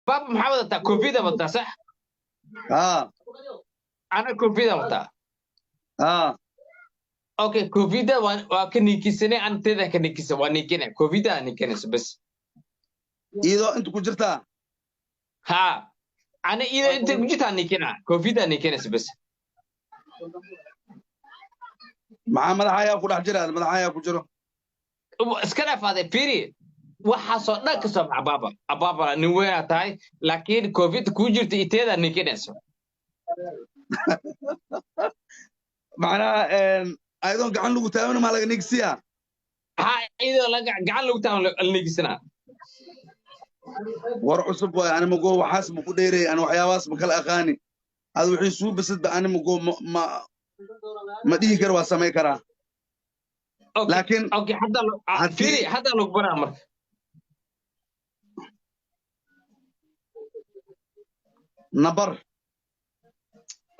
Baaba maxaa wadataa? Koofiyada wadataa, sax? Haa. Ana koofiyada wataa. Haa. Okay, koofiyada waa ka niikisanay, anteeda ka niikisan, waa niikina koofiyada niikinayso bas. Iyadoo inta ku jirtaa? Haa, ana iyadoo inta ku jirtaa niikina, koofiyada niikinayso bas. Maxaa madaxa ayaa ku dhex jira? Madaxa ayaa ku jiro. Iska dhaafaaday, fiiri, waxaasoo dhan ka soo baxa. Baaba, abaaba, nin weynaa tahay, laakiin covid kuu jirta iteeda niikinayso. Macnaha ayadoon gacan lagu taaban maa laga nigsiyaa? Haa, iyadoo laga gacan lagu taaban la niikisanaa. War cusub waay. Ani mago waxaas ma ku dheerey, ani waxyaabahaas ma kala aqaani. Ad wixii suu basidba ani mago ma dhihi karo waa samay karaa. Laakiin okay, hadda fiiri, hadda lagu baraa marka. Nabar.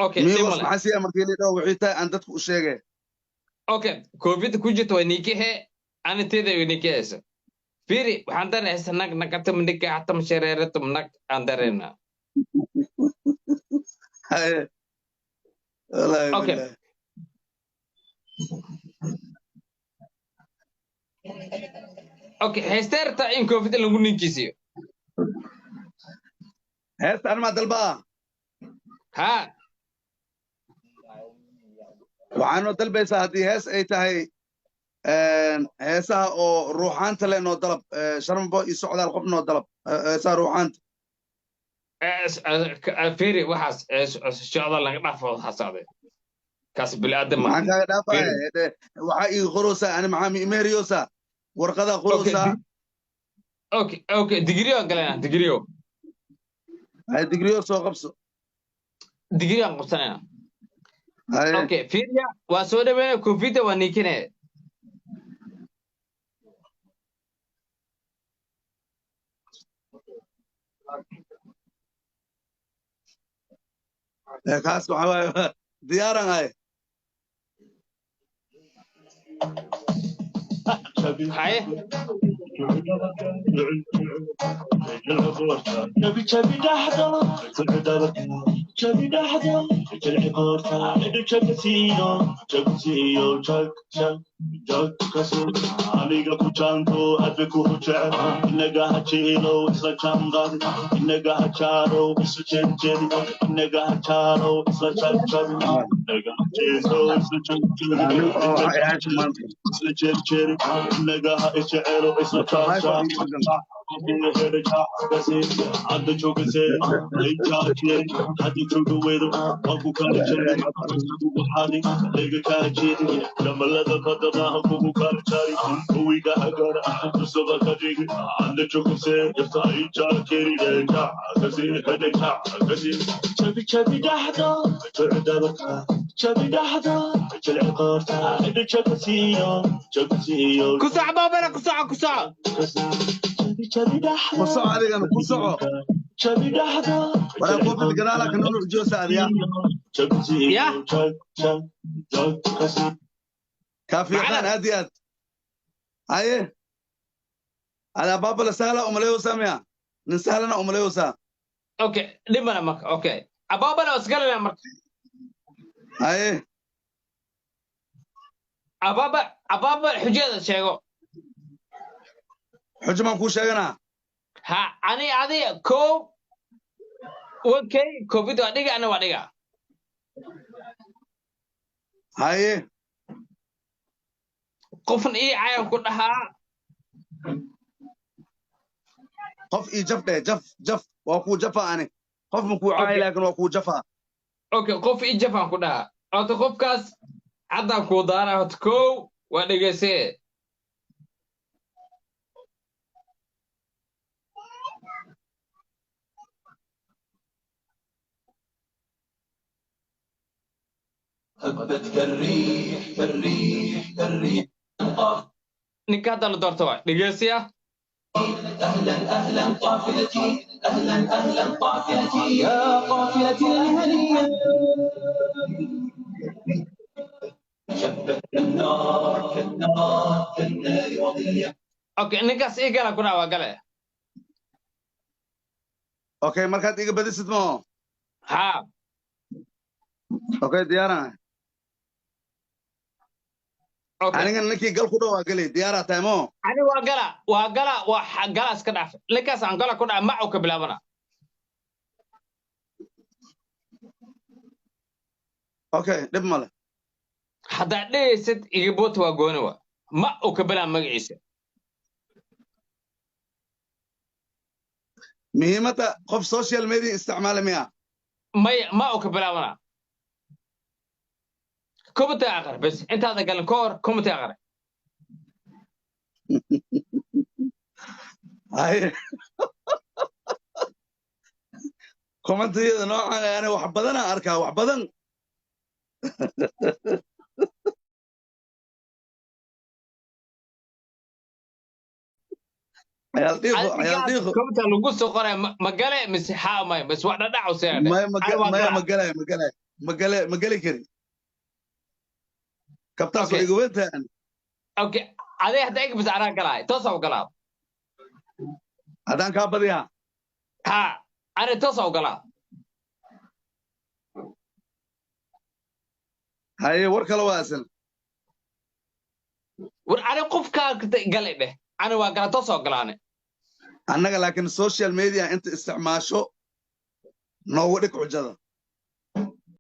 Okay. Migos maxaa siya markii la dhaho wixii tahay aan dadku u sheegay. Okay, covid ku jirta waa niikihe, aniteeda way niikihaysa. Fiiri, waxaan daraysa nag nagatam nika hatam shareeratum nag aan dareynaa. Haye, wallaahi. Okay. Billahi. Okay, heestee rabtaa in covid lagu ninkisiyo? Heesta animaa dalbaa? Haa. Waxaa noo dalbaysaa haddii hees ay tahay heesaha oo ruuxaanta leh noo dalab, Sharmabo iyo Socdaal, qof noo dalab heesaha ruuxaanta. Fiiri, waxaas socdaal laga dhaafo, waxaa socday kaas bili-aadan maxaan maaha. Kaaga dhaafaya, waxaa ii qoroosaa ani maxaa miimeeriyoosaa warqadaa qoroosaa. Okay, digriyo aan galayna, digriyo. Hay, digriyo soo qabso. Digriyo aan qabsanayna. Haye. Okay, fiiriya, waa soo dhaweynaya, koofiyadda waa niikinaya. Kaas waxaa waaye diyaaran ahay. Haye. Aniga ku jaanto adbe ku jecel inaga hajiilo isla jaanqaad inaga hajaaro isu jeedjeedi inaga hajaaro isla jabjabi inaga hajeeso isla jabjabi Ani oo waxay ahayd maanta isla jeedjeedi inaga ha isjecelo isla jaajaa hadda joogase hadda jooga wedo waan ku kala jari waxaadi layga kaa jeedi dhamalada badamaha kugu kala jari huwiga hagara tusaba ka dhigi hadda joogase jabi jabi dhaxda jecdabarka jabi dhaxda jilciqoorta jagasiyo jagasiyo. Ku soco, baabana, ku soco, ku soco. Ku soco, adigana ku soco. Waraa koofida gadaala ka noo joosa adiya. Ya. Kaafiyataan aad iyo aad. Haye, adaa baabala sahla umalayoosaa miya? Nin sahlana umalayoosaa. Okay, dhibana marka. Okay, abaabana waa isgalanaa marka. Haye. Abaaba, abaaba, xujada sheego. Xujo maan kuu sheeganaa? Ha, ani adiga kow wankay covid waa dhiga, ana waa dhiga. Haye. Qofna ii cayan ku dhahaa. Qof ii jaf dheh, jaf jaf, waa kuu jafa. Ani qof ma kuu caay, laakiin waa kuu jafaa. Okay, qof ii jafaan ku dhahaa. Horta qofkaas haddaan kuu daaraa. Horta kow waa dhegeysee. هبت كالريح كالريح كالريح. Ninka hadda la doorto waa dhegeysiya. أهلا أهلا قافلتي، أهلا أهلا قافلتي، يا قافلتي الهنية، شبت كالنار كالنار كالنار وضية. Okay, ninkaas ii gala ku dhaha, waa gale. Okay, markaad iga badisid mo. Haa. Okay, diyaaraan. Okay. Aniga ninkii gal ku dhawaa galay, diyaaraa tahay mo. Ani waa gala, waa gala, waa gala iska dhaaf. Ninkaas aan gala ku dhaca mac uu ka bilaabana. Okay, dhib male. Haddaad dhehaysid iga boota waa gooni wa. Ma uu ka bilaaba magaciisa. Muhiimadda qof social media isticmaala miya? Maya, ma uu ka bilaabana. Comment aqri bas intaada galin ka hor comment aqri. Haye. Commentiyada noocan ah, ani wax badan aan arkaa, wax badan. Ciyaal dhiiqo, ciyaal dhiiqo. Comment lagu soo qoray ma gale mise haa maya bas wax dhadhac u seexday. Maya, Ani waa maya gala. Ma galay, ma galay, ma galay, ma gali kari. Kabtaas waa Okay. iga weyn tahay ani. Okay, adee hadda iga bas anaa galaay toos u galaa. Haddaan kaa badiyaa. Haa, ani toos u galaa. Haye, war kale waa asan. War ani qofkaa galay dheh. Ani waa gala, toos u galaane. Annaga laakiin social media inta isticmaasho noogu dhig xujada.